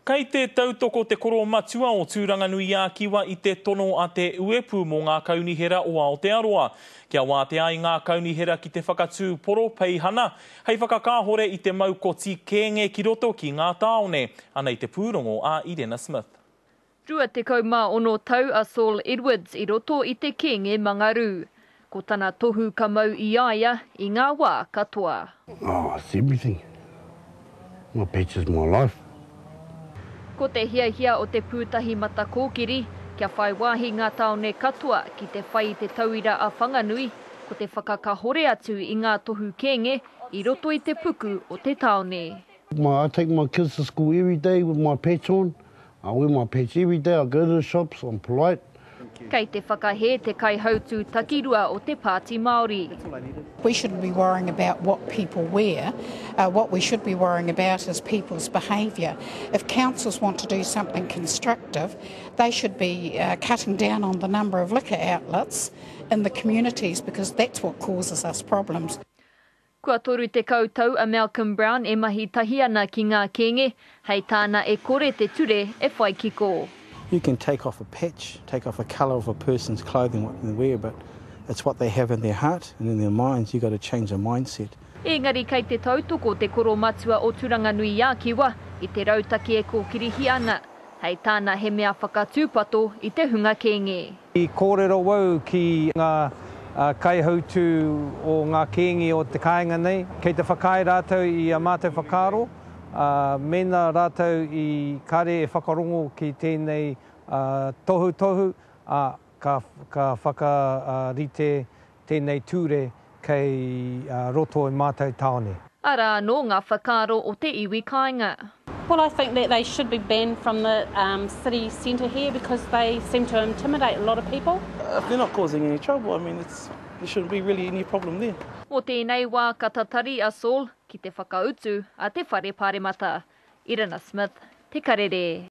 Kei te tautoko te Koromatua o Tūranganui-ā-Kiwa i te tono a te Uepu mō ngā Kaunihera o Aotearoa kia wātea ai ngā kaunihera ki te whakatū poropeihana hei whakakāhore i te mau koti kēnge ki roto ki ngā tāone. Anei te pūrongo a Irena Smith. 26 tau a Saul Edwards i roto i te kēnge Mangarū. Ko tana tohu ka mau i a ia i ngā wā katoa. Oh, it's everything. My patch is my life. Ko te hiahia o Te Pūtahi Matakōkiri, kia whai wāhi ngā tāone katoa ki te whai i te tauira a Whanganui, ko te whakakahore atu i ngā tohu kēnge i roto i te puku o te tāone. My, I take my kids to school every day with my patch on. I wear my patch every day, I go to the shops, I'm polite. Kei te whakahē te kaihautū takirua o te Pāti Māori. We shouldn't be worrying about what people wear, what we should be worrying about is people's behaviour. If councils want to do something constructive, they should be cutting down on the number of liquor outlets in the communities because that's what causes us problems. Kua 30 tau a Malcolm Brown e mahi tahi ana ki ngā kēnge, hei tāna e kore te ture e whai kiko. You can take off a patch, take off a colour of a person's clothing, what they wear, but it's what they have in their heart and in their minds, you've got to change the mindset. Engari kei te tautoko te Koromatua o Turanganui-a-Kiwa i te rautaki e kōkirihia ana, hei tāna he mea whakatūpato i te hunga kēnge. I kōrero au ki ngā kaihautū o ngā kīngi o te kāinga nei, kei te whakaae rātou i a mātou whakaaro, ā, mēnā rātou i kare e whakarongo ki tēnei tohutohu, ā, ka, ka whakarite tēnei ture kei roto i mātou tāone. Arā anō ngā whakaaro o te iwi kāinga. Well I think that they should be banned from the city centre here because they seem to intimidate a lot of people. If they're not causing any trouble, I mean it's, there shouldn't be really any problem there. Mō tēnei wā ka tatari a Saul ki te whakautu a te Whare Pāremata. Irina Smith, Te Karere.